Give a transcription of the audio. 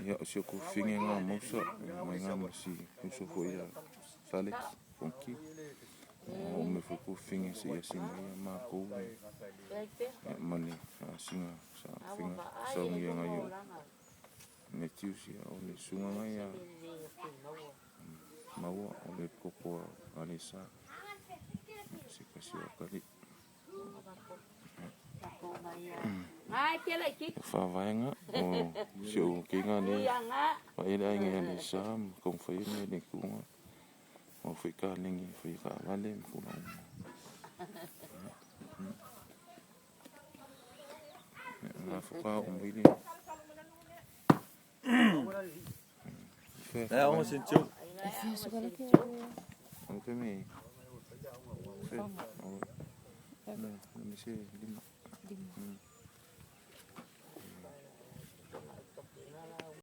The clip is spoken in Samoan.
Ia, o si ou fafine lena o Mausa mai ina ma si uso foi ia Falex Fonoti. Ua oo mai foi tuafafine se i asi mai matou ia ma le asiga sa saunia e nai o Matthews. Ia, o le susuga lena ia Maua, o le koko a Alesa, se tasi o atalii. O faavaega o si ou teina lea e vaai le aiga ia Alesa ma taumafai mea i le itu lena. O foi taleni e fai taavale ma tulaga uma. O la faatoa oo mai le